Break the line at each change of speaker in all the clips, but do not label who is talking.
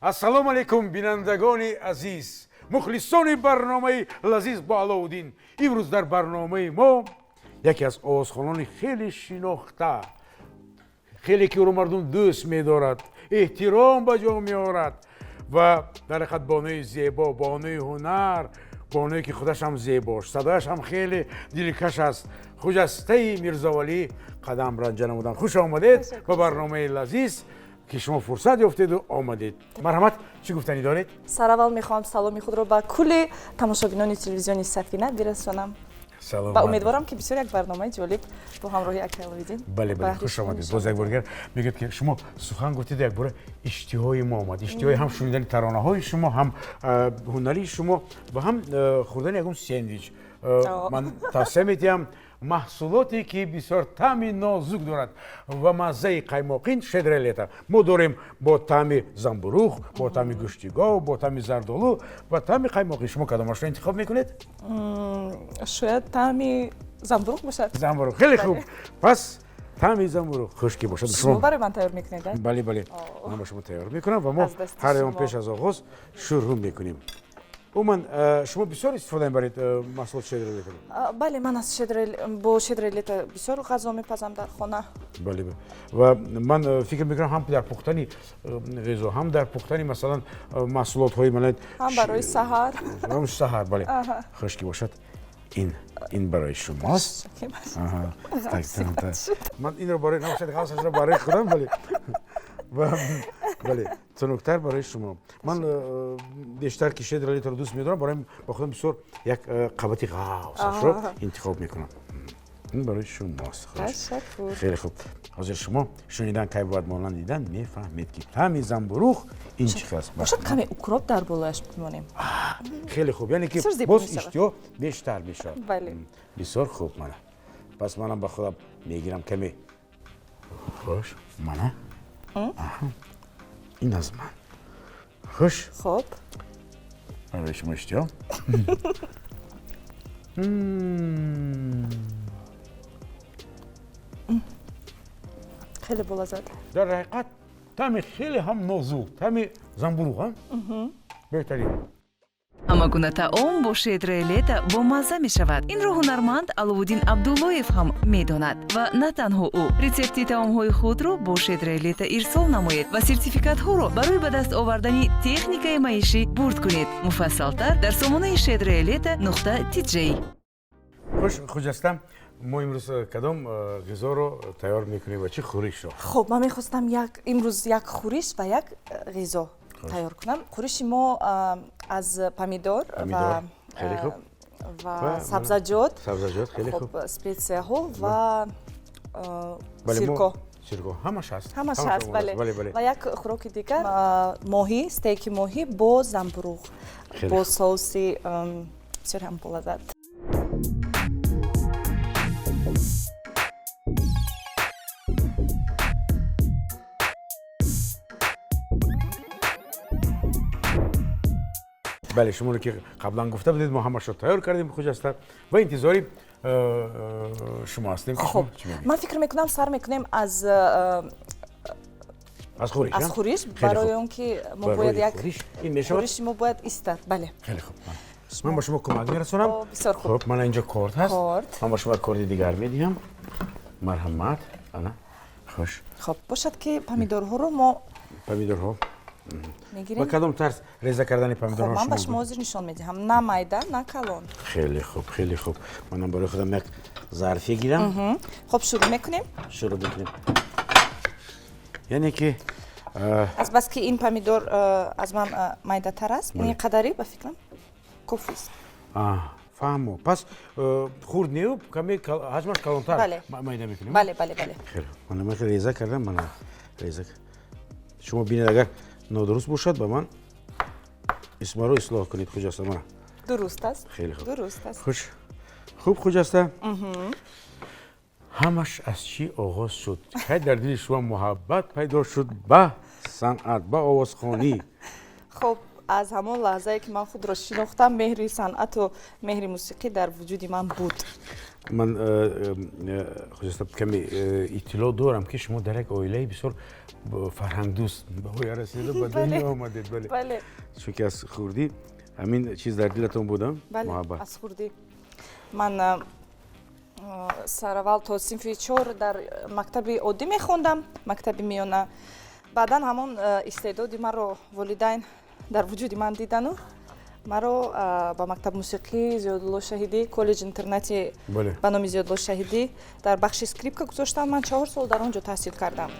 Ассалому алайкум, бинандагони азиз, мухлисони барномаи Лазиз бо Аловуддин. Имрӯз дар барномаи мо яке аз овозхонони хеле шинохта, хеле ки ӯро мардум дӯст медорад, эҳтиром ба ҷо меорад ва дар ҳақиқат бонуи зебо, бонуи ҳунар, бонуе ки худаш ҳам зебош, садояш ҳам хеле дилкаш аст, Хуҷастаи Мирзовалӣ қадам ранҷа намуданд. Хуш омадед ба барномаи Лазиз, ки шумо фурсат ёфтеду омадед. Марҳамат, чӣ гуфтанӣ доред?
Сараввал мехоҳам саломи худро ба кулли тамошобинони телевизиони Сафина бирасонам ва умедворам, ки бисёр як барномаи ҷолиб бо ҳамроҳи акай Аловиддин.
Бале, хуш омадед. Боз як бор дигар мегӯяд, ки шумо сухан гуфтед, якбора иштиҳои мо омад, иштиҳои ҳам шунидани таронаҳои шумо, ҳам ҳунари шумо ва ҳам хӯрдани ягон сендвич. Ман тавсия медиҳам маҳсулоте, ки бисёр таъми нозук дорад ва маззаи қаймоқин, «Щедрое лето». Мо дорем бо таъми замбуруғ, бо таъми гӯшти гов, бо таъми зардолу ва таъми қаймоқин. Шумо кадомашро интихоб мекунед?
Шояд таъми замбуруғ бошад.
Замбуруғ, хеле хуб. Пас таъми замбуруғ хуш ки бошад.
Шумо барои ман тайёр мекунед?
Бале, ман ба шумо тайёр мекунам ва мо ҳар он пеш аз оғоз шурӯъ мекунем. Умуман, шумо бисёр истифода мебаред маҳсулоти «Щедрое лето»?
Бале, ман аз бо «Щедрое лето» бисёр ғазо мепазам дар хона.
Бале, ва ман фикр мекунам, ҳам дар пухтани ғизо, ҳам дар пухтани, масалан, маҳсулотҳои
ҳам барои саҳар.
Ҳам саҳар, бале. Хуш ки бошад, ин барои шумост. Ман инро барои набошад, ғавсашро барои худам, бале, бале, тунуктар барои шумо. Ман бештар ки «Щедрое лето»ро дӯст медорам, барои ба худам бисёр як қабати ғавсашро интихоб мекунам. Ин барои шумост. Хеле хуб. Ҳозир шумо шунидан кай бояд монанд дидан мефаҳмед, ки таъми замбуруғ ин чӣ хел аст.
Бошад, каме укроп дар болояш бимонем.
Хеле хуб, яъне ки боз иштиҳо бештар мешавад.
Бале.
Бисёр хуб. Мана, пас манам ба худам мегирам каме. Хуш, мана ин аз ман. Хуш.
Хуб.
Барои шумо иштиҳо.
Хеле болаззат.
Дар ҳақиқат таъми хеле ҳам нозук, таъми замбуруғ беҳтарин.
Ҳама гуна таом бо «Щедрое лето» бомазза мешавад. Инро ҳунарманд Аловуддин Абдуллоев ҳам медонад ва на танҳо ӯ. Рецепти таомҳои худро бо «Щедрое лето» ирсол намоед ва сертификатҳоро барои ба даст овардани техникаи маишӣ бурд кунед. Муфассалтар дар сомонаи щедроелето.tj.
Хуш, Хуҷаста, мо имрӯз кадом ғизоро тайёр мекунем ва чӣ хӯришро?
Хуб, ман мехостам як имрӯз як хӯриш ва як ғизо тайёр кунам. Хӯриши мо аз помидор ва
хеле хуб
ва сабзаҷот.
Сабзаҷот, хеле хуб.
Специяҳо ва сирко.
Сирко ҳамаш ҳаст.
Ҳамаш ҳаст, бале. Ва як хӯроки дигар моҳӣ, стейки моҳӣ бо замбуруғ, бо соуси бисёр ҳам болаззат.
Бале, шуморо ки қаблан гуфта будед, мо ҳамашро тайёр кардем, Хуҷаста, ва интизори шумо ҳастем.
Хуб, ман фикр мекунам, сар мекунем аз
аз хӯриш.
Аз хӯриш, барои он ки мо бояд як
ин мешавад.
Хӯриши мо бояд истад, бале.
Хеле хуб, ман ба шумо кӯмак мерасонам.
Бисёр хуб.
Хуб, мана инҷо корд ҳаст, ман ба шумо як корди дигар медиҳам. Марҳамат, ана, хуш.
Хуб, бошад, ки помидорҳоро мо
помидорҳо
мегирем.
Ба кадом тарз реза кардани помидорҳо?
Ман ба шумо ҳозир нишон медиҳам, на майда, на калон.
Хеле хуб, хеле хуб. Манам барои худам як зарфе гирам.
Хуб, шурӯъ мекунем.
Шурӯъ мекунем, яъне ки
Азбаски ин помидор аз ман майдатар аст, ин қадари ба фикрам кофист.
Фаҳмо, пас хурд неу, каме ҳаҷмаш калонтар майда мекунем.
Бале.
Хеле, мана ман реза кардам, мана реза. Шумо бинед, агар нодуруст бошад, ба ман исмаро ислоҳ кунед, Хуҷаста. Мана.
Дуруст аст.
Хеле хуб.
Дуруст аст.
Хуш, хуб, Хуҷаста, ҳамаш аз чӣ оғоз шуд? Кай дар дили шумо муҳаббат пайдо шуд ба санъат, ба овозхонӣ?
Хуб. Аз ҳамон лаҳзае ки ман худро шинохтам, меҳри санъату меҳри мусиқӣ дар вуҷуди ман буд.
Ман Хуҷаста каме иттилоъ дорам, ки шумо дар як оилаи бисёр фарҳангдӯст ба воя расида, ба дунё омадед. Бале, чунки аз хурдӣ ҳамин чиз дар дилатон буда, муҳаббат.
Аз хурдӣ ман сараввал то синфи 4 дар мактаби оддӣ мехондам, мактаби миёна. Баъдан ҳамон истеъдоди маро волидайн дар вуҷуди ман дидану маро ба мактаби мусиқии Зиёдулло Шаҳидӣ, коллеҷ интернати ба номи Зиёдулло Шаҳидӣ дар бахши скрипка гузоштам. Ман 4 сол дар он ҷо таҳсил кардам.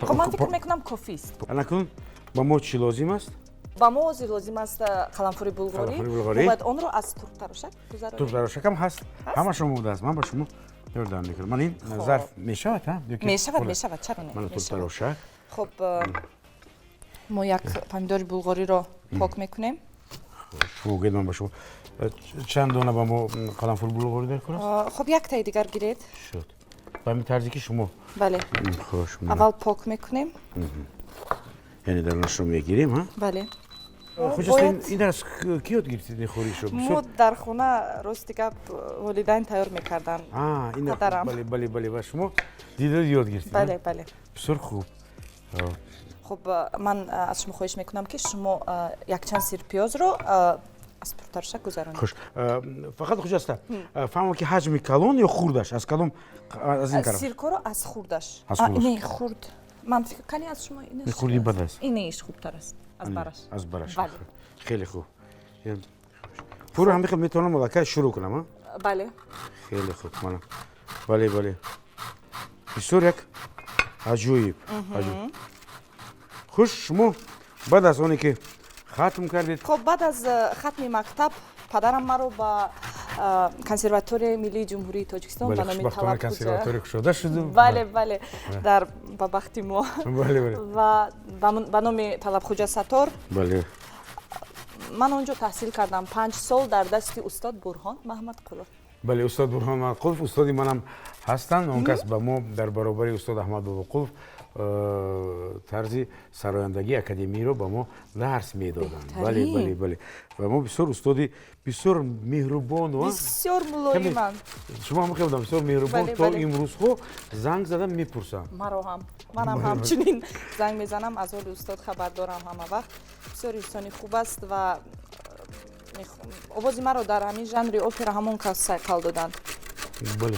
Хоб, ман фикр мекунам, кофист.
Анакун ба мо чӣ лозим аст?
Ба мо ҳозир лозим аст қаламфури булғорӣ. Мо бояд онро аз турбтарошак гузаронем.
Турбтарошакам ҳаст, ҳамаш омода аст. Ман ба шумо ёрдам мекунам. Ман ин зарф мешавад?
Мешавад, мешавад, чаро не?
Мана турбтарошак.
Хоб, мо як помидори булғориро пок мекунем.
Шумо гӯед, ман ба шумо чанд дона ба мо қаламфури булғорӣ дар кор аст?
Хоб, яктаи дигар гиред.
Шуд, ба ҳамин тарзе ки шумо.
Бале, аввал пок мекунем.
Яъне дарунашро мегирем?
Бале.
Хуҷаста, ин аз ки ёд гирифтед ин хӯришро?
Мо дар хона, рости гап, волидайн тайёр мекарданд. Падарам.
Бале, бале, бале, ва шумо дида ёд гирифтед?
Бале, бале.
Бисёр хуб.
Хуб, ман аз шумо хоҳиш мекунам, ки шумо якчанд сирпиёзро аз турбтарошак гузаронед.
Хуш, фақат, Хуҷаста, фаҳмам, ки ҳаҷми калон ё хурдаш, аз кадом, аз ин тараф?
Сиркоро аз хурдаш. Не, хурд, ман фикр кани аз шумо.
Хурди бад аст.
Инеиш хубтар аст, аз бараш.
Аз бараш, хеле хуб. Пурра ҳамин хел метавонам аллакай шурӯъ кунам?
Бале.
Хеле хуб, мана, бале, бале, бисёр як аҷоиб. Хуш, шумо баъд аз оне ки хатм кардед?
Хоб, баъд аз хатми мактаб падарам маро ба Консерваторияи миллии Ҷумҳурии Тоҷикистон ба номи
Консерватория кушода шуду.
Бале, бале, дар ба бахти мо, ва ба номи Талабхуҷа Саттор. Ман он ҷо таҳсил кардам 5 сол дар дасти устод Бурҳон Маҳмадқулов.
Бале, устод Бурҳон Маҳмадқулов устоди манам ҳастанд. Он кас ба мо дар баробари устод Аҳмад Бобоқулов тарзи сарояндагии академиро ба мо дарс медоданд. Бале, бале, бале, ва мо бисёр устоди бисёр меҳрубон.
Бисёр мулоиманд.
Шумо ҳам хелдам бисёр меҳрубон. То имрӯзҳо занг задам, мепурсам.
Маро ҳам, манам ҳамчунин занг мезанам, аз ҳоли устод хабар дорам ҳама вақт. Бисёр инсони хуб аст ва овози маро дар ҳамин жанри опера ҳамон кас сайқал доданд.
Бале,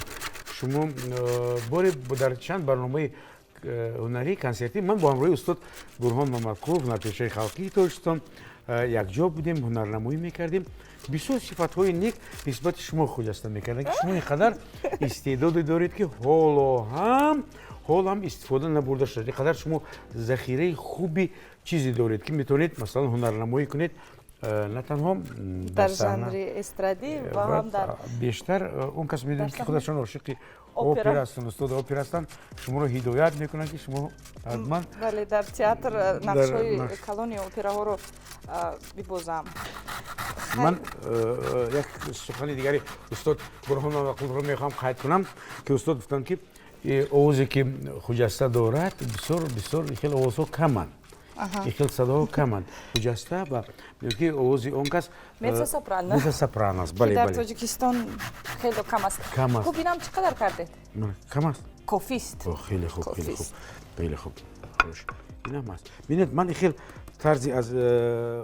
шумо боре дар чанд барномаи ҳунарии консертӣ ман бо ҳамроҳи устод Бурҳон Мамадқулов, ҳунарпешаи халқии Тоҷикистон, якҷо будем, ҳунарнамоӣ мекардем. Бисёр сифатҳои нек нисбати шумо, Хуҷаста, мекарданд, ки шумо ин қадар истеъдоде доред, ки ҳоло ҳам истифода набурда шудад. Ин қадар шумо захираи хуби чизе доред, ки метавонед, масалан, ҳунарнамоӣ кунед на танҳо
дар жанри эстрадӣ ва ҳам дар
бештар он кас медонед, ки худашон ошиқи опера ҳастанд, устоди опера ҳастанд, шуморо ҳидоят мекунанд, ки шумо ҳатман
Бале, дар театр нақшҳои калони операҳоро бибозам.
Ман як сухани дигари устод Бурҳон Мамадқуловро мехоҳам қайд кунам, ки устод гуфтанд, ки овозе ки Хуҷаста дорад, бисёр, бисёр хел овозҳо каманд, ин хел садоҳо каманд. Хуҷаста ва ки овози он кас
меццо-сопрано.
Меццо-сопрано аст, бале.
Дар Тоҷикистон хело кам аст.
Кам аст.
Хуб, инам чӣ қадар кардед?
Кам аст.
Кофист.
Хеле хуб, хеле хуб, хеле хуб. Инам аст. Бинед, ман ин хел тарзи аз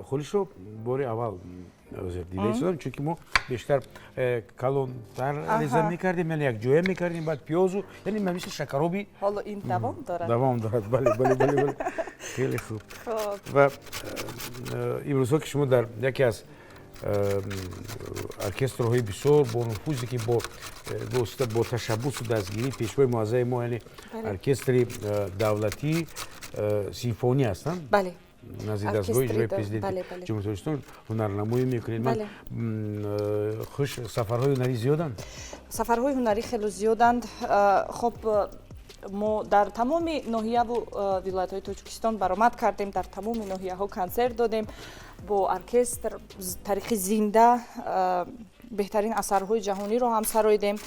хӯришро бори аввал дида истодам, чунки мо бештар калонтар реза мекардем, яъне якҷоя мекардем, баъд пиёзу, яъне мисли шакароби.
Ҳоло ин давом дорад.
Давом дорад, бале, бале, бале, бале, хеле хуб. Ва имрӯзҳо ки шумо дар яке аз оркестрҳои бисёр бонуфузе, ки бо ташаббусу дастгирии пешвои муаззаи мо, яъне оркестри давлатии симфонӣ ҳастанд,
бале,
назди дастгоҳи иҷрои президенти Ҷумҳурии Тоҷикистон ҳунарнамоӣ мекунед. Ман хуш, сафарҳои ҳунарӣ зиёданд?
Сафарҳои ҳунарӣ хело зиёданд. Хоб, мо дар тамоми ноҳияву вилоятҳои Тоҷикистон баромад кардем, дар тамоми ноҳияҳо консерт додем бо оркестр тариқи зинда. Беҳтарин асарҳои ҷаҳониро ҳам сароидем.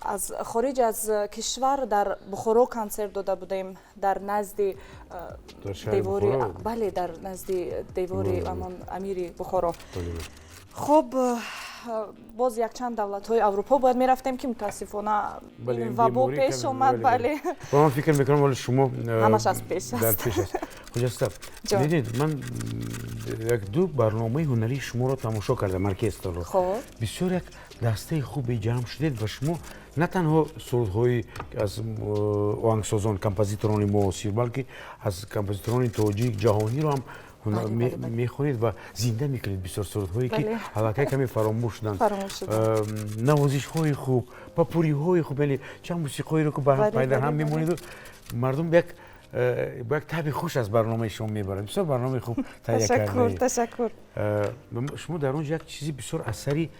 Аз хориҷ аз кишвар дар Бухоро консерт дода будем, дар назди девори, бале, дар назди девори ҳамон амири Бухоро. Хуб, боз якчанд давлатҳои Аврупо бояд мерафтем, ки мутаассифона вабо пеш омад, бале.
Ва ман фикр мекунам, вале шумо
ҳамаш аз пеш аст.
Дар пеш аст. Хуҷаста, медонед, ман як ду барномаи ҳунарии шуморо тамошо кардам, оркестрро. Бисёр як дастаи хубе ҷамъ шудед ва шумо на танҳо сурудҳои аз оҳангсозон, композиторони муосир, балки аз композиторони тоҷик, ҷаҳониро ҳам мехонед ва зинда мекунед бисёр сурудҳое, ки аллакай каме фаромӯш шуданд. Навозишҳои хуб, попурриҳои хуб, яъне чанд мусиқоеро ки пайдарҳам мемонеду мардум як бо як таби хуш аз барномаи шумо мебаранд. Бисёр барномаи хуб таҳия
кардаед. Ташаккур.
Шумо дар он ҷо як чизи бисёр, асари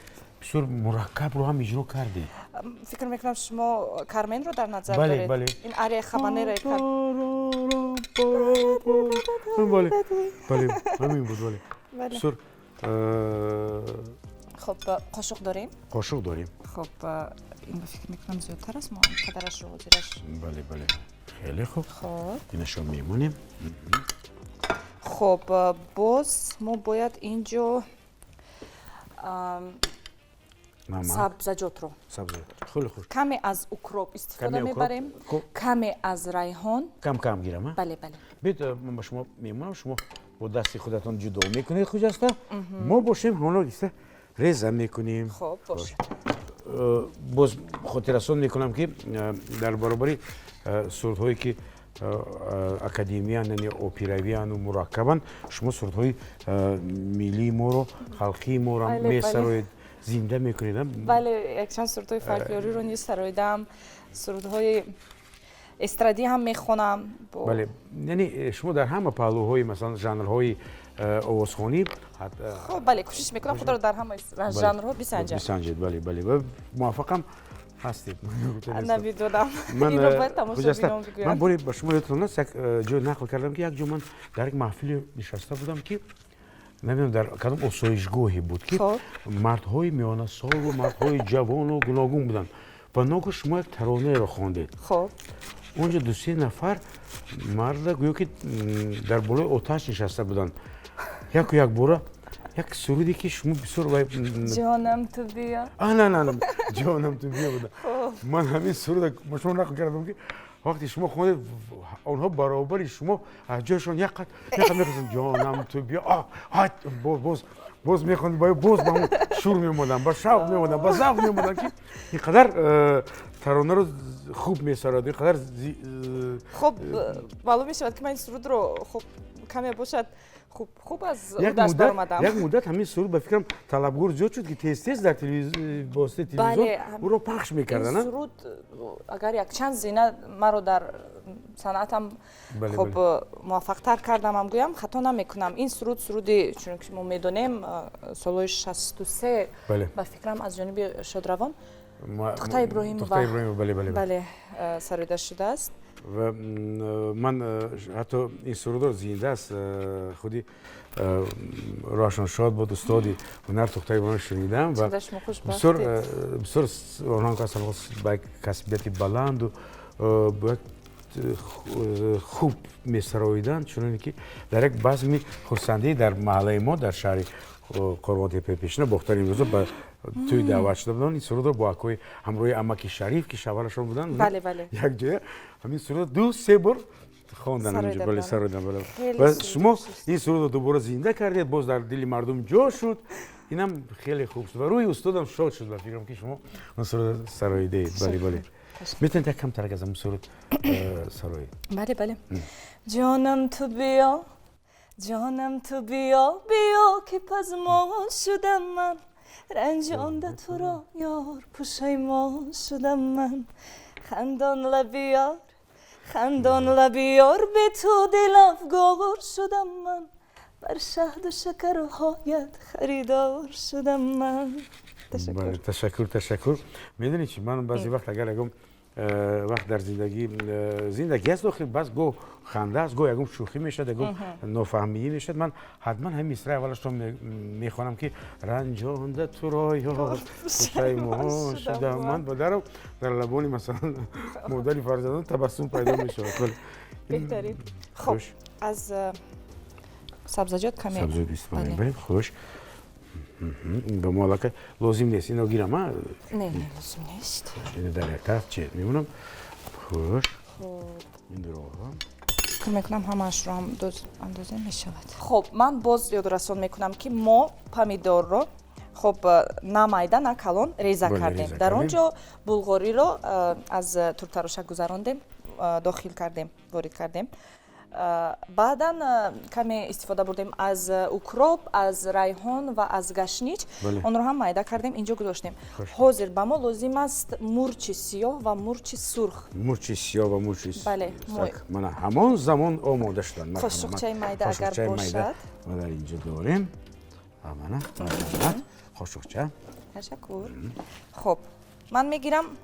бисёр мураккабро ҳам иҷро кардед.
Фикр мекунам, шумо Карменро дар назар доред.
Бале.
Ин арияи Хабанера.
Бале, ҳамин буд, бале, бисёр.
Хуб, қошуқ дорем?
Қошуқ дорем.
Хуб, ин ба фикр мекунам, зиёдтар аст, мо қадарашро ҳозираш.
Бале, хеле хуб.
Хуб.
Инашо мемонем.
Хуб, боз мо бояд ин ҷо сабзаҷотро
хеле хуш.
Каме аз укроп истифода мебарем, каме аз райҳон.
Кам кам гирам?
Бале.
Биёед, ман ба шумо мемонам, шумо бо дасти худатон ҷудо мекунед. Хуҷаста, мо бошем, ҳоно гиста реза мекунем.
Хуб, бошад.
Боз хотиррасон мекунам, ки дар баробари сурудҳое, ки академиян, яъне операвияну мураккабанд, шумо сурудҳои миллии моро, халқии моро месароед, зинда мекунед.
Бале, якчанд сурудҳои фольклориро низ сароидаам, сурудҳои эстрадӣ ҳам мехонам.
Бале, яъне шумо дар ҳама паҳлӯҳои, масалан, жанрҳои овозхонӣ.
Хуб, бале, кӯшиш мекунам худро дар ҳама жанрҳо бисанҷам.
Бисанҷед, бале, ва муваффақам ҳастед.
Намедонам, инро бояд тамошобинон бигӯянд.
Ман боре ба шумо, ёдтон аст, як ҷой нақл кардам, ки як ҷо ман дар як маҳфиле нишаста будам, ки намедонам дар кадом осоишгоҳе буд, ки мардҳои миёнасолу мардҳои ҷавону гуногун буданд ва ногоҳ шумо як таронаеро хондед. Он ҷо дусе нафар марда гӯё ки дар болои оташ нишаста буданд, яку якбора як суруде, ки шумо бисёр
Ҷонам, ту биё.
На, на, Ҷонам, ту биё буда. Ман ҳамин суруда ба шумо нақл кардам, ки вақте шумо хондед, онҳо баробари шумо аз ҷойшон як қад як қад мехостанд: «Ҷонам, ту биё». Боз, боз, боз мехондед, боз ба ҳамон шур мемоданд, ба шавқ мемоданд, ба завқ мемоданд, ки ин қадар таронаро хуб месарояд, ин қадар.
Хуб, маълум мешавад, ки ман ин сурудро, хуб, каме бошад, хуб хуб аз даст баромадам.
Як муддат ҳамин суруд, ба фикрам, талабгор зиёд шуд, ки тез тез дар воситаи телевизион ӯро пахш мекарданд.
Суруд агар якчанд зина маро дар санъатам, хуб, муваффақтар кардамам гӯям, хато намекунам. Ин суруд, суруди, чунки мо медонем, солҳои 63, ба фикрам, аз ҷониби шодравон Тухта Иброҳимова бале, сароида шудааст.
Ва ман ҳатто ин сурудро зинда аст худи, роҳашон шод буд, устоди ҳунар Тухтаи Иброҳим шунидам ва бисёр бисёр онҳо ба як касбияти баланду бо як хуб месароиданд, чуноне ки дар як базми хурсандӣ дар маҳаллаи мо, дар шаҳри Қурғонтеппаи пешина, Бохтари имрӯза, ба тӯй даъват шуда буданд. Ин сурудро бо акои ҳамроҳи амаки Шариф, ки шавҳарашон буданд, якҷоя ҳамин сурудро ду се бор хонданд, бале, сароиданд. Ва шумо ин сурудро дубора зинда кардед, боз дар дили мардум ҷо шуд. Инам хеле хуб шуд ва рӯҳи устодам шод шуд, ба фикрам, ки шумо он сурудро сароидаед. Бале, метавонед як камтарак аз ҳамин суруд сароед?
Бале. Ҷонам, ту биё, ҷонам, ту биё, биё, ки пазмон шудам ман, ранҷонда туро ёр, пушаймон шудам ман. Хандон лаби ёр, хандон лаби ёр, бе ту дилафгор шудам ман, бар шаҳду шакарҳоят харидор шудам ман.
Ташаккур, ташаккур. Медонед чи, ман баъзе вақт агар ягон Вақт дар зиндагӣ зиндагӣ аст, охир бас гоҳ ханда аст, гоҳ ягон шӯхӣ мешавад, ягон нофаҳмиӣ мешавад. Ман ҳатман ҳамин мисраи аввалашро мехонам, ки ранҷонда туро ёр, пушаймон шудам ман. Ба даро дар лабони, масалан, модари фарзандон табассум пайдо мешавад.
Беҳтарин. Хуб, аз сабзаҷот каме
сабзаҷот истифода мебарем. Хуш, ба мо аллакай лозим нест, ино гирам, а?
Не, не, лозим нест.
Ино дар як тараф чет мемонам. Хуш, инро
фикр мекунам, ҳамаашро ҳам андозем, мешавад. Хуб, ман боз ёдрасон мекунам, ки мо помидорро, хуб, на майда, на калон реза кардем. Дар он ҷо булғориро аз туртароша гузарондем, дохил кардем, ворид кардем. Баъдан каме истифода бурдем аз укроп, аз райҳон ва аз гашнич, онро ҳам майда кардем, инҷо гузоштем. Ҳозир ба мо лозим аст мурчи сиёҳ ва мурчи сурх.
Мурчи сиёҳ ва мурчи
Бале.
Мана, ҳамон замон омода шуданд.
Қошуқчаи майда агар бошад.
Ма дар инҷо дорем. Мана, марҳамат, қошуқча.
Ташаккур. Хуб, ман мегирам.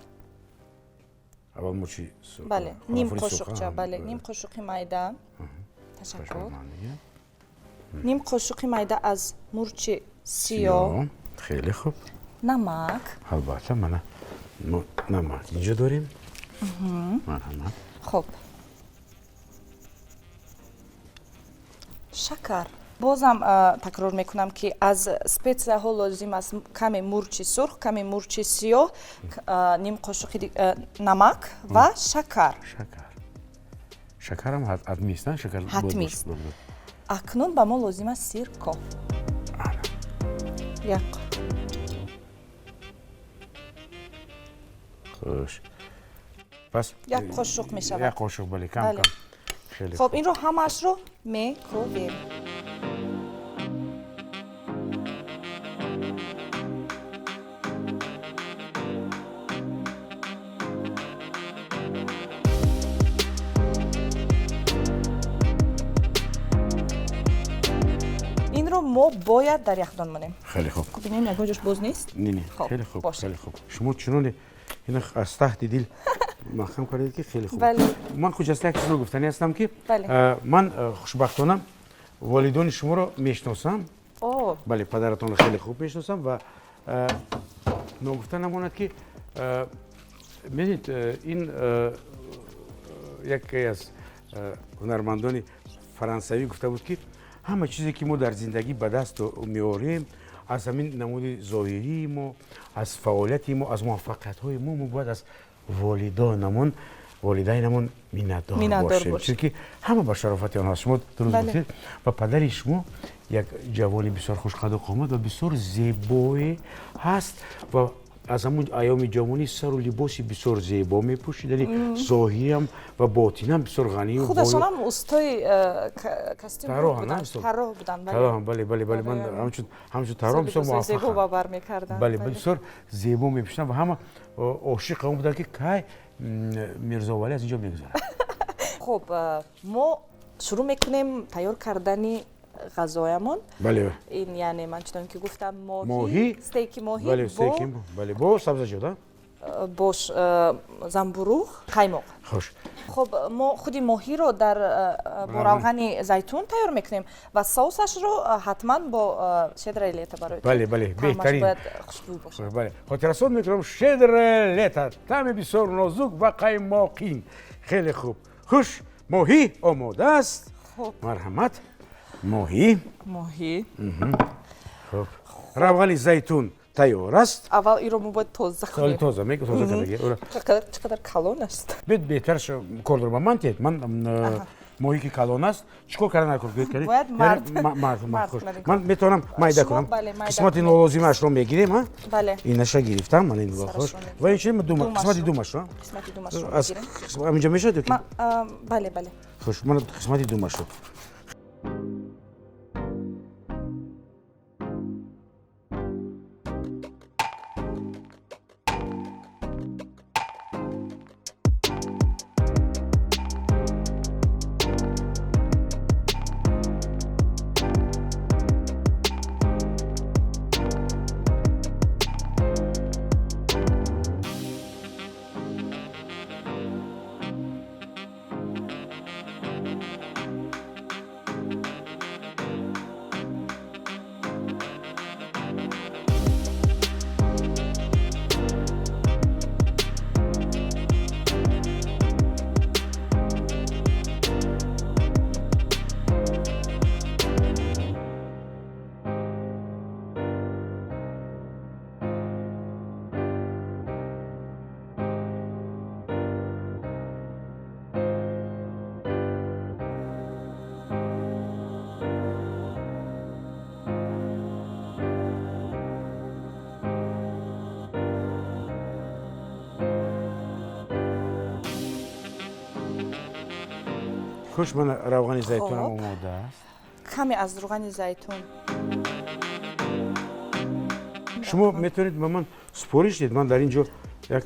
Аввал мурчи.
Бале, ним қошуқча, бале, ним қошуқи майда. Ташаккур. Ним қошуқи майда аз мурчи сиёҳ.
Хеле хуб.
Намак.
Албатта, мана, мо намак инҷо дорем. Марҳамат.
Хуб, шакар. Бозам такрор мекунам, ки аз специяҳо лозим аст каме мурчи сурх, каме мурчи сиёҳ, ним қошуқи намак ва шакар.
Шакар, шакарам ҳатмист, на? Шакар
ҳатмист. Акнун ба мо лозим аст сирко, як.
Хуш, пас
як қошуқ мешавад.
Як қошуқ, бале, кам кам.
Хуб, инро ҳамаашро мекӯбем. Инро мо бояд дар яхдон монем.
Хеле хуб.
Бинем, ягон ҷош боз нест.
Не, не, хеле хуб, хеле хуб. Шумо чуноне ина аз таҳти дил маҳкам кардед, ки хеле хуб. Ман хуҷаста як чизро гуфтанӣ ҳастам, ки ман хушбахтона волидони шуморо мешиносам. Бале, падаратонро хеле хуб мешиносам ва ногуфта намонад, ки медонед, ин яке аз ҳунармандони фарансавӣ гуфта буд, ки ҳама чизе, ки мо дар зиндагӣ ба даст меорем, аз ҳамин намуди зоҳирии мо, аз фаъолияти мо, аз муваффақиятҳои мо, мо бояд аз волидонамон, волидайнамон миннатдор бошем, чунки ҳама ба шарофати онҳост. Шумо дуруст гуфтед, ва падари шумо як ҷавони бисёр хушқаду қомат ва бисёр зебое ҳаст ва аз ҳамун айёми ҷавонӣ сару либоси бисёр зебо мепӯшид, яъне зоҳирам ва ботинам бисёр ғанию.
Худашонам устои костюм тарроҳ буданд.
Бале, бале, бале, ман ҳамчун тарроҳ бисёр
муваффақ. Зебо бабар мекарданд.
Бале, бисёр зебо мепӯшиданд ва ҳама ошиқ он буданд, ки кай Мирзовалӣ аз инҷо мегузарад.
Хуб, мо шурӯъ мекунем тайёр кардани ғазоямон.
Бале.
Ин яъне, ман чунон ки гуфтам, моҳӣ, стейки моҳӣ.
Бале, стейки, бале, бо сабзаҷот.
Бо замбуруғ, қаймоқ.
Хуш.
Хуб, мо худи моҳиро дар бо равғани зайтун тайёр мекунем ва соусашро ҳатман бо щедрое лето, барои
Бале, бале, беҳтарин.
Бояд хушбӯй бошад.
Бале, хотиррасон мекунам: щедрое лето, таъми бисёр нозук ва қаймоқин. Хеле хуб. Хуш, моҳӣ омода аст. Марҳамат, моҳӣ.
Моҳӣ.
Хуб, равғани зайтун тайёр аст.
Аввал инро мо бояд тоза кунем.
Тоза тоза кардаги.
Чӣ қадар калон аст!
Бед, беҳтараш кордор ба ман тед. Ман моҳӣ ки калон аст, чӣ кор кардан накор?
Бояд мард.
Мард, мард. Ман метавонам майда кунам, қисмати нолозимаашро мегирем. А, инаша гирифтам ман, ин хуш, ва инчунин қисмати думашро.
Қисмати думашро.
Ҳаминҷо мешавад ё ки?
Бале, бале.
Хуш, ман қисмати думашро. Хуш, мана равғани зайтунам омода аст.
Каме аз равғани зайтун.
Шумо метавонед ба ман супориш диҳед, ман дар ин ҷо як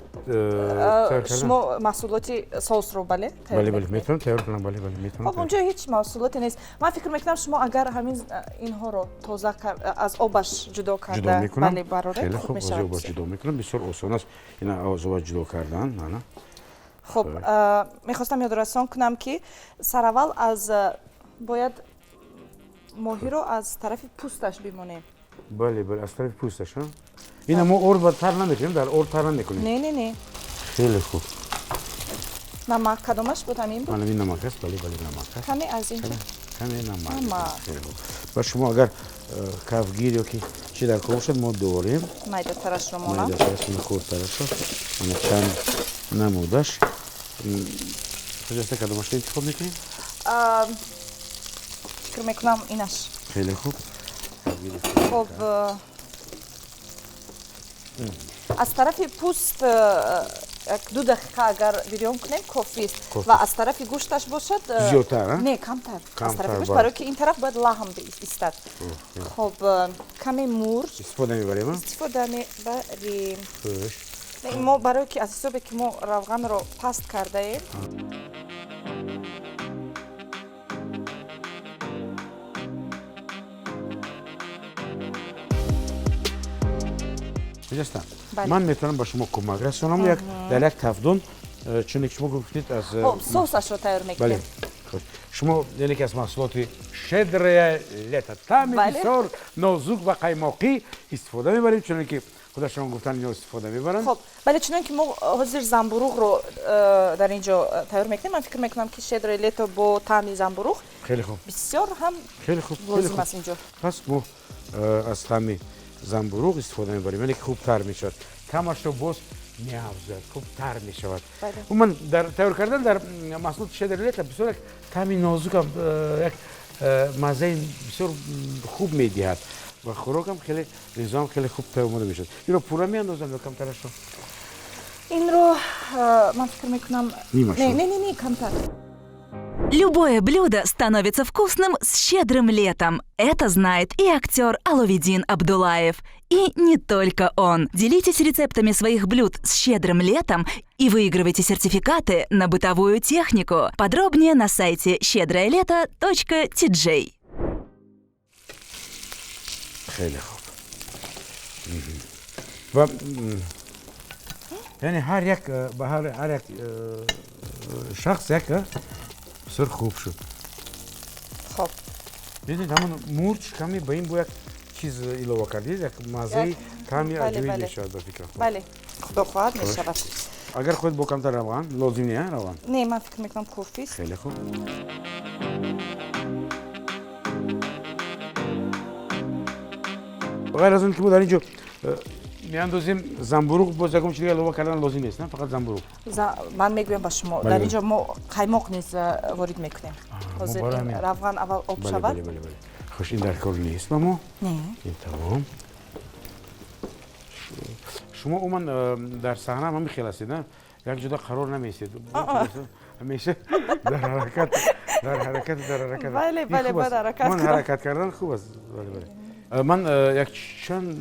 шумо маҳсулоти соусро, бале?
Бале, бале, метавонам тайёр кунам, бале, бале, метавонам.
Хоб, онҷо ҳеҷ маҳсулоте нест. Ман фикр мекунам, шумо агар ҳамин инҳоро тоза аз обаш ҷудо карда, бале, бароред, хуб мешавад.
Хеле хуб, аз обаш ҷудо мекунам, бисёр осон аст ина аз обаш ҷудо кардан. Ана.
Хоб, мехостам ёдрасон кунам, ки сараввал аз бояд моҳиро аз тарафи пӯсташ бимонем.
Бале, бале, аз тарафи пӯсташ. Ина мо орд тар намекунем, дар орд тар намекунем.
Не, не, не.
Хеле хуб.
Намак кадомаш буд, ҳамин буд?
Мана ин намак аст, бале, бале, намак аст.
Каме аз ин ҷо.
Каме намак. Хеле хуб. Ва шумо агар кафгир ё ки чӣ дар кор бошад, мо дорем.
Майдатарашро монам.
Майдатараш, хурдтарашро. Мана чанд намудаш. Хуҷаста, кадомашро интихоб мекунем?
Фикр мекунам, инаш.
Хеле хуб.
Хоб, аз тарафи пӯст 1-2 дақиқа агар бирён кунем, кофист, ва аз тарафи гӯшташ бошад,
зиёдтар?
Не, камтар. Аз тарафи гӯшт, барое ки ин тараф бояд лаҳм истад. Хоб, каме мурч
истифода мебарем.
Истифода мебарем мо, барое ки аз ҳисобе ки мо равғанро паст кардаем.
Хуҷаста, ман метавонам ба шумо кӯмак расонам дар як тафдон, чуне ки шумо гуфтед, аз
соусашро тайёр мекунем.
Шумо, яъне ки аз маҳсулоти «Щедрое лето» таъми бисёр нозук ва қаймоқӣ истифода мебарем, чуне ки худашон гуфтан, ино истифода мебаранд.
Хоб, бале, чунон ки мо ҳозир замбуруғро дар ин ҷо тайёр мекунем, ман фикр мекунам, ки «Щедрое лето» бо таъми замбуруғ
хеле хуб,
бисёр ҳам
хеле хуб
лозим аст инҷо.
Пас мо аз таъми замбуруғ истифода мебарем, яъне ки хубтар мешавад, таъмашро боз меафзояд, хубтар мешавад. Умуман, дар тайёр кардан дар маҳсулоти «Щедрое лето» бисёр як таъми нозукам, як маззаи бисёр хуб медиҳад ва хӯрокам хеле, ғизоам хеле хуб омода мешавад. Инро пурра меандозам ё камтарашро?
Инро ман фикр мекунам, не, не, не, не, камтар.
Любое блюдо становится вкусным с щедрым летом. Это знает и актер Аловидин Абдулаев. И не только он. Делитесь рецептами своих блюд с щедрым летом и выигрывайте сертификаты на бытовую технику. Подробнее на сайте щедроелето.tj.
Хеле хуб. Ва яъне ҳар як ба ҳар як шахс як бисёр хуб шуд.
Хоб.
Дидед, ҳамон мурч каме ба ин бо як чиз илова кардед, як маззаи таъми аҷоиб мешавад, ба фикрам.
Бале, худо хоҳад, мешавад.
Агар хоҳед, бо камтар равған, лозим не равған?
Не, ман фикр мекунам, кофист.
Хеле хуб. Ғайр аз он ки мо дар ин ҷо меандозем замбуруғ, боз ягон чиз дига илова кардан лозим нест, на фақат замбуруғ?
Ман мегӯям ба шумо, дар ин ҷо мо қаймоқ низ ворид мекунем. Ҳозир равған аввал об шавад.
Хуш, ин дар кор нест ба мо.
Не.
Ин тамом. Шумо умуман дар саҳна ҳам ҳамин хел ҳастед, на як ҷода қарор намеистед, ҳамеша дар ҳаракат, дар ҳаракат, дар ҳаракат.
Бале, бале, бояд ҳаракат.
Ман ҳаракат кардан хуб аст, бале, бале. Ман як чанд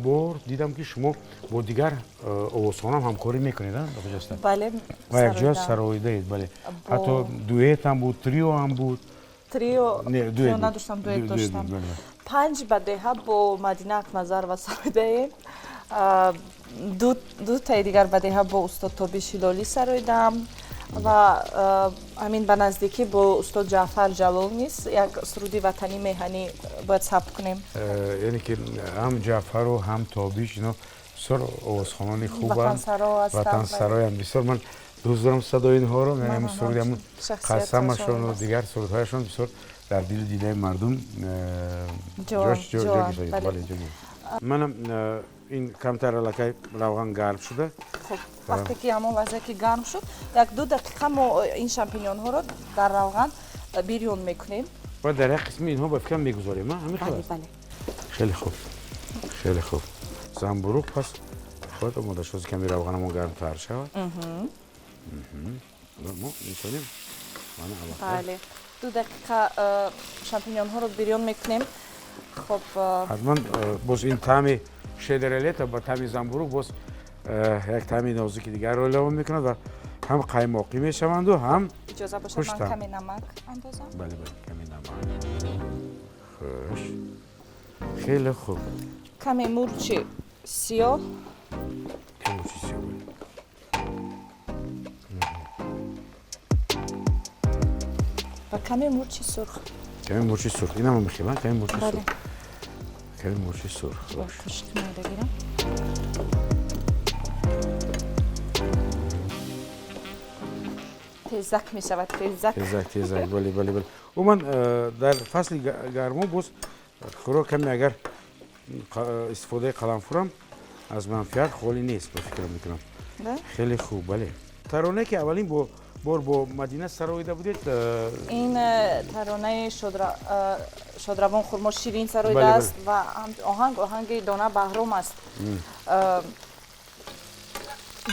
бор дидам, ки шумо бо дигар овозхонам ҳамкорӣ мекунед, Хуҷаста?
Бале.
Ва якҷоя сароидаед, бале, ҳатто дуэт ҳам буд, трио ҳам буд.
Трио надоштам, дуэт доштам. Панҷ бадеҳа бо Мадина Акназарова сароидаем, дутаи дигар бадеҳа бо устод Тобиш Ҳилолӣ сароидам ва ҳамин ба наздикӣ бо устод Ҷаъфар Ҷалол низ як суруди ватанӣ меҳанӣ бояд сабт кунем.
Яъне ки ҳам Ҷаъфару ҳам Тобиш, ино бисёр овозхонони хубанд, ватансароянд. Бисёр ман дӯст дорам садои инҳоро, яъне суруди ҳамун қасамашону дигар сурудҳояшон бисёр дар дилу дидаи мардум ҷо гирифта. Манам ин камтар аллакай равған гарм шуда.
Хуб, вақте ки ҳамон лаҳзае ки гарм шуд, 1-2 дақиқа мо ин шампиньонҳоро дар равған бирён мекунем.
Ва дар як қисми инҳо, ба фикрам, мегузорем, ҳамин хел аст?
Бале.
Хеле хуб, хеле хуб. Замбуруғ пас бояд омода шуд, ками равғанамон гармтар шавад. Мо метавонем
Бале, 2 дақиқа шампиньонҳоро бирён мекунем. Хоб,
ҳатман боз ин таъми шедерелета ба таъми замбуруғ боз як таъми нозуки дигарро илова мекунад ва ҳам қаймоқӣ мешаванду ҳам
иҷоза бошад, ман каме намак андозам.
Бале, бале, каме намак. Хуш, хеле хуб.
Каме мурчи сиёҳ.
Мурчи сиёҳ.
Ва каме мурчи сурх.
Каме мурчи сурх. Инам мехелан, каме мурчи сурх. Каме мурчи сурх.
Қошиқи майда гирам. Тезак мешавад, тезак.
Тезак, тезак, бале, бале, бале. Умуман дар фасли гармо боз хӯрок каме агар истифодаи қаламфурам аз манфиат холӣ нест, ба фикрам мекунам. Хеле хуб, бале. Таронае ки аввалин бор бо Мадина сароида будед?
Ин таронаи шодравон Хурмо Ширин сароидааст ва оҳанг оҳанги Дона Баҳром аст.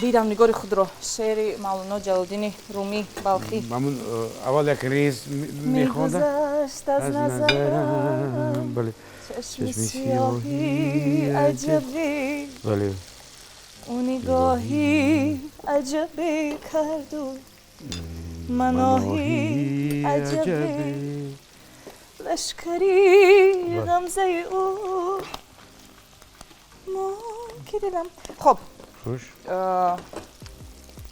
Дидам нигори худро, шеъри Мавлоно Ҷалолиддини Румӣ Балхӣ.
Ҳамун аввал як рез мехонда.
Мегузашт аз назарам чашми сиёҳи аҷабӣ, ӯ нигоҳи аҷабе карду маноҳи аҷабе, лашкари ғамзаи ӯ мо ки дидам. Хоб,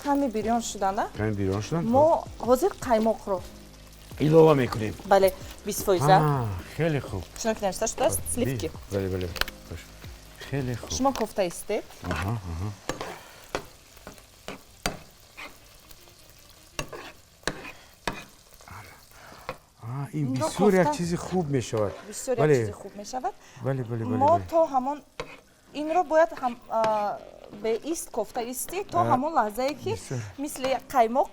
каме бирён шуданда.
Каме бирён шуданд.
Мо ҳозир қаймоқро
илова мекунем.
Бале, 20%.
Хеле хуб.
Чунон ки навишта шудааст, сливки.
Бале, бале, хеле хуб.
Шумо кофта истед.
Ин бисёр як чизи хуб мешавад.
Бисёр як чизи хуб мешавад.
Бале, бале, бале.
Мо то ҳамон инро бояд беист кофта истӣ то ҳамон лаҳзае ки мисли қаймоқ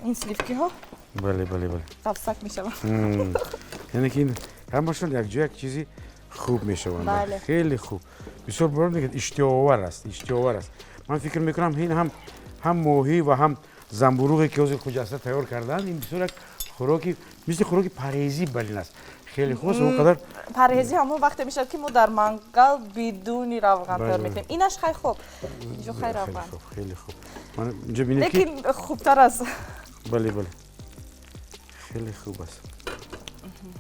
ин сливкиҳо
бале, бале, бале,
қафсак мешаванд.
Яъне ки ин ҳамашон якҷо як чизи хуб мешаванд. Хеле хуб. Бисёр бор мегӯяд, иштиҳоовар аст, иштиҳоовар аст. Ман фикр мекунам ин ҳам моҳӣ ва ҳам замбуруғе ки ҳозир Хуҷаста тайёр карданд, ин бисёр як хӯроки мисли хӯроки парҳезӣ балин аст. Хеле хуб аст, он қадар
парҳезӣ ҳамон вақте мешавад ки мо дар мангал бидуни равған тайёр мекунем. Инаш хай хуб, инҷо хай равған.
Хеле хуб. Инҷо бинед ки
лекин хубтар аст.
Бале, бале, хеле хуб аст.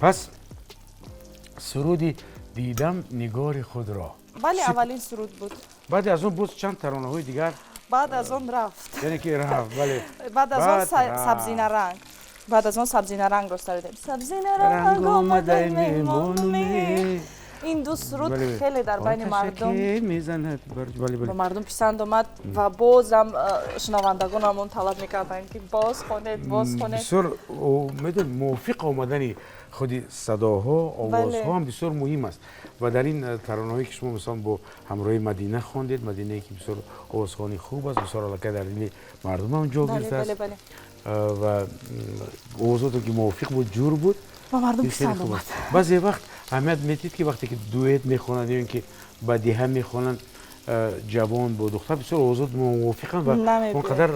Пас суруди дидам нигори худро.
Бале, аввалин суруд буд.
Баъд аз он боз чанд таронаҳои дигар.
Баъд аз он рафт.
Яъне ки рафт, бале.
Баъд аз он сабзинаранг. Баъд аз он сабзинарангро саридем. Сабзинаранг омадай меҳмон. Ин ду суруд хеле дар байни мардум ба мардум писанд омад ва бозам шунавандагонамон талаб мекарданд ки боз хонед, боз хонед.
Бисёр медон мувофиқ омадани худи садоҳо, овозҳо ҳам бисёр муҳим аст. Ва дар ин таронаҳое ки шумо мисол бо ҳамроҳи Мадина хондед, Мадинае ки бисёр овозхони хуб аст, бисёр аллакай дар дили мардум ҳам ҷо гирифтааст ва овозото ки мувофиқ буд, ҷур буд,
ба мардум писанд омад.
Баъзе вақт аҳамият медиҳед ки вақте ки дуэт мехонанд ё ин ки бадиҳа мехонанд, ҷавон бо духтар бисёр овозот мувофиқанд ва он қадар.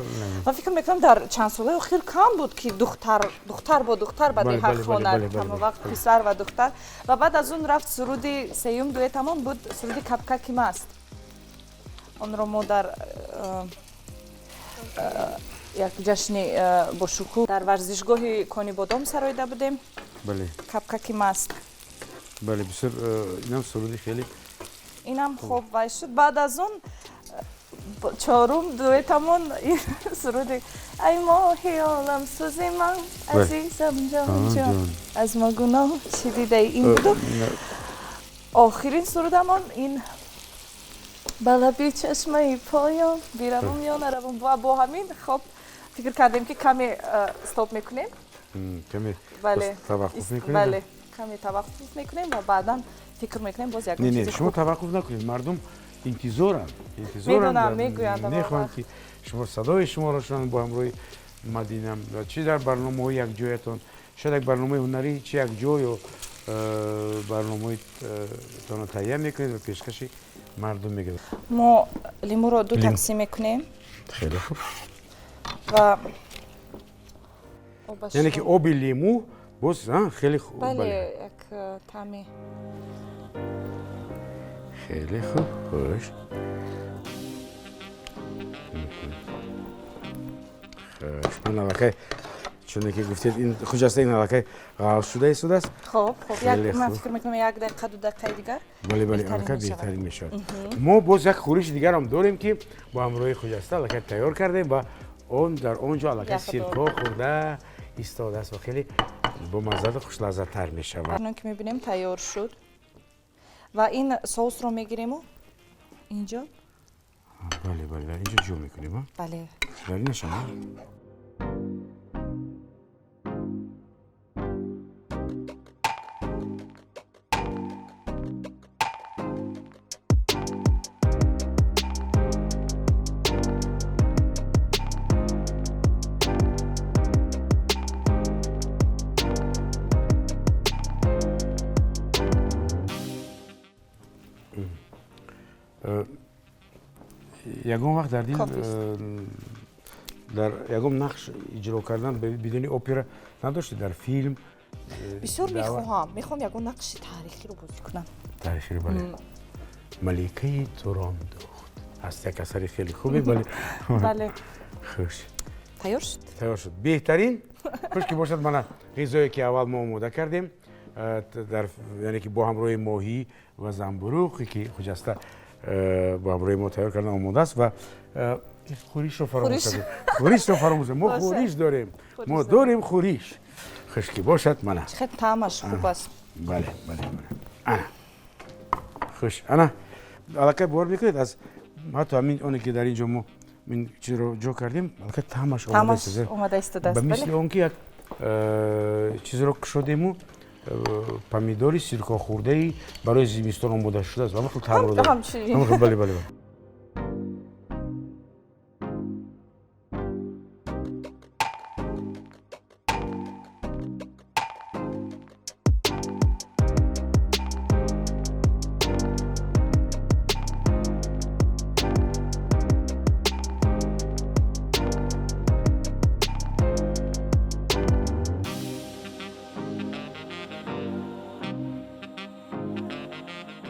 Ман фикр мекунам дар чанд солаи охир кам буд ки духтар бо духтар бадиҳа хонад, ҳама вақт писар ва духтар. Ва баъд аз он рафт суруди сеюм дуэтамон буд, суруди капкаки маст. Онро мо дар як ҷашни бошукӯҳ дар варзишгоҳи Конибодом сароида будем. Капкаки маст.
Бале, бисёр инам суруди хеле
инам хуб вай шуд. Баъд аз он чорум дуэтамон суруди ай моҳи оламсӯзи ман, азизам ҷон ҷон, аз мо гуноҳ чӣ дидаи, ин буду. Охирин сурудамон ин ба лаби чашмаи поён биравам ё наравам. Ва бо ҳамин хоб фикр кардем ки каме стоп мекунем.
Каме
бале,
таваққуф мекунем.
Бале, каме таваққуф мекунем ва баъдан фикр мекунем боз як
Не, не, шумо таваққуф накунед, мардум интизоранд, интизоранд,
мегӯянд,
мехоҳанд ки шумо садои шуморо шунаванд бо ҳамроҳи Мадина, чи дар барномаҳои якҷоятон, шояд як барномаи ҳунарӣ, чи якҷо ё барномаҳоитонро таҳия мекунед ва пешкаши мардум мегардад.
Мо лимӯро ду тақсим мекунем.
Хеле хуб.
Ва
Яъне ки оби лимӯ боз хеле хуб.
Бале, як таъми.
Хеле хуб, хуш. Хуш, ман аллакай, чуне ки гуфтед, ин Хуҷаста, ин аллакай ғалз шуда истодааст.
Хоб, хоб, як, ман фикр мекунам, як дақиқа, 2 дақиқаи дигар.
Бале, бале, аллакай беҳтарин мешавад. Мо боз як хӯриши дигарам дорем, ки бо ҳамроҳи Хуҷаста аллакай тайёр кардем ва он дар он ҷо аллакай сирко хӯрда истодааст ва хеле бомаззаду хушлаззаттар мешавад.
Ки мебинем, тайёр шуд ва ин соусро мегирему инҷо.
Бале, бале, дар инҷо ҷо мекунем.
Бале.
Дар инашам. Ягон вақт дар дил дар ягон нақш иҷро кардан бидуни опера надоштед, дар филм?
Бисёр мехоҳам ягон нақши таърихиро бозӣ кунам.
Таърихиро, бале. Маликаи Турондухт аст, як асари хеле хубе, бале.
Бале.
Хуш.
Тайёр шуд.
Тайёр шуд, беҳтарин. Хуш ки бошад, мана ғизое ки аввал мо омода кардем, дар, яъне ки бо ҳамроҳи моҳӣ ва замбуруғе ки Хуҷаста бо ҳамроҳи мо тайёр кардан, омода аст. Ва хӯришро фаромӯш кардем, хӯришро фаромӯш. Мо хӯриш дорем, мо дорем хӯриш. Хуш ки бошад, мана.
Хеле таъмаш хуб аст.
Бале, бале, бале, ана, хуш, ана аллакай бовар мекунед, аз ҳатто ҳамин оне ки дар ин ҷо мо ин чизро ҷо кардем, аллакай таъмаш
омода истодааст.
Ба мисли он ки як чизро кушодему помидори сиркохӯрдаи барои зимистон омода шудааст, ҳамон хел таъмро дорад. Бале, бале.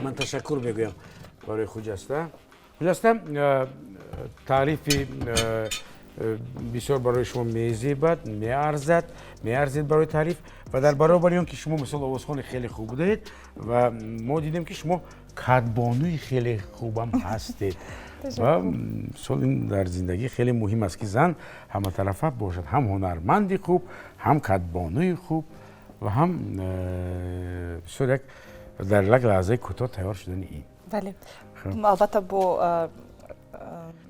Ман ташаккур мегӯям барои Хуҷаста. Хуҷаста, таърифи бисёр барои шумо мезебад, меарзад, меарзед барои таъриф. Ва дар баробари он ки шумо, мисол, овозхони хеле хуб будаед ва мо дидем, ки шумо кадбонуи хеле хубам ҳастед. Ва мисол, ин дар зиндагӣ хеле муҳим аст, ки зан ҳаматарафа бошад: ҳам ҳунарманди хуб, ҳам кадбонуи хуб ва ҳам бисёр як дар як лаҳзаи кӯтоҳ тайёр шудани ин.
Бале, албатта, бо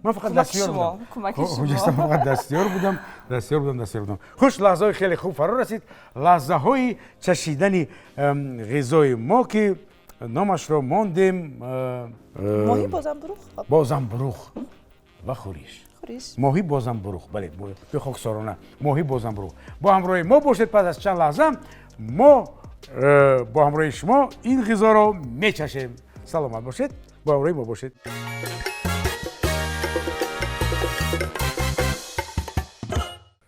Ман фақат дастёр будам, фақат дастёр будам, дастёр будам, дастёр будам. Хуш, лаҳзаҳои хеле хуб фаро расид, лаҳзаҳои чашидани ғизои мо, ки номашро мондем
моҳӣ бо замбуруғ.
Бо замбуруғ ва хӯриш. Моҳӣ бо замбуруғ, бале, бехоксорона моҳӣ бо замбуруғ. Бо ҳамроҳи мо бошед, пас аз чанд лаҳза мо бо ҳамроҳи шумо ин ғизоро мечашем. Саломат бошед, бо ҳамроҳи мо бошед.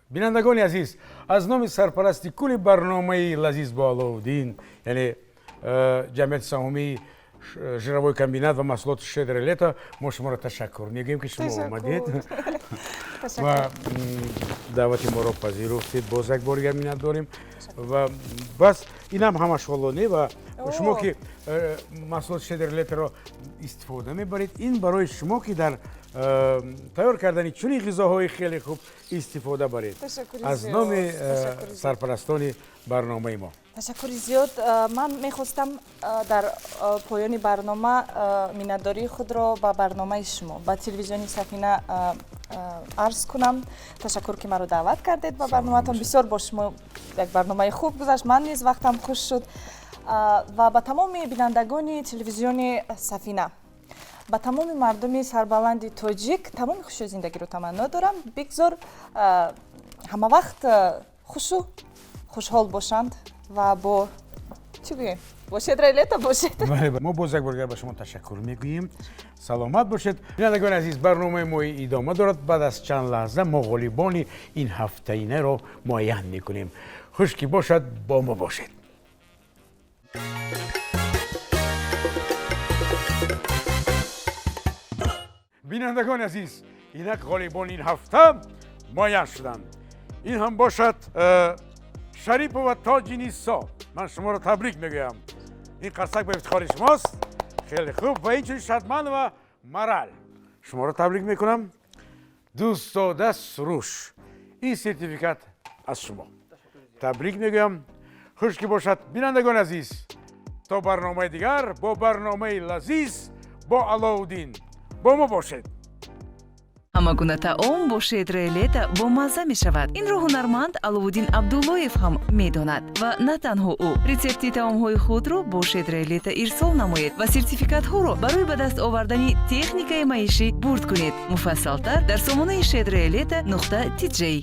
Бинандагони азиз, аз номи сарпарасти кулли барномаи «Лазиз бо Аловуддин», яъне ҷамъияти саҳомии «Жировой комбинат» ва маҳсулоти «Щедрое лето», мо шуморо ташаккур мегӯем, ки шумо омадед ва даъвати моро пазируфтед. Боз як бор дигар миннат дорем. Ва бас, инам ҳамаш ҳоло не. Ва шумо ки маҳсулоти «Щедрое лето» ро истифода мебаред, ин барои шумо, ки дар тайёр кардани чунин ғизоҳои хеле хуб истифода баред, аз номи сарпарастони барномаи мо.
Ташаккури зиёд. Ман мехостам дар поёни барнома миннатдории худро ба барномаи шумо, ба телевизиони Сафина арз кунам. Ташаккур, ки маро даъват кардед ба барномаатон. Бисёр бо шумо як барномаи хуб гузашт, ман низ вақтам хуш шуд. Ва ба тамоми бинандагони телевизиони Сафина, ба тамоми мардуми сарбаланди тоҷик тамоми хушии зиндагиро таманно дорам. Бигзор ҳама вақт хушу хушҳол бошанд ва бо чӣ гӯем, бо «Щедрое лето» бошед.
Мо боз як бор дигар ба шумо ташаккур мегӯем. Саломат бошед. Бинандагони азиз, барномаи мо идома дорад. Баъд аз чанд лаҳза мо ғолибони ин ҳафтаинаро муайян мекунем. Хуш ки бошад, бо мо бошед. Бинандагони азиз, инак ғолибони ин ҳафта муайян шуданд. Ин ҳам бошад Шарипова Тоҷинисо. Ман шуморо табрик мегӯям. Ин қарсак ба ифтихори шумост. Хеле хуб. Ва инчунин Шадманова Марал, шуморо табрик мекунам. Дӯстзода Суруш, ин сертификат аз шумо. Табрик мегӯям. Хуш ки бошад, бинандагони азиз, то барномаи дигар бо барномаи лазиз бо Алоуддин бо мо бошед.
Ҳама гуна таом бо Шедрои Лето бомазза мешавад. Инро ҳунарманд Аловуддин Абдуллоев ҳам медонад. Ва на танҳо ӯ. Рецепти таомҳои худро бо Шедрои Лето ирсол намоед ва сертификатҳоро барои ба даст овардани техникаи маишӣ бурд кунед. Муфассалтар дар сомонаи шедрои лето нуқта тиҷей.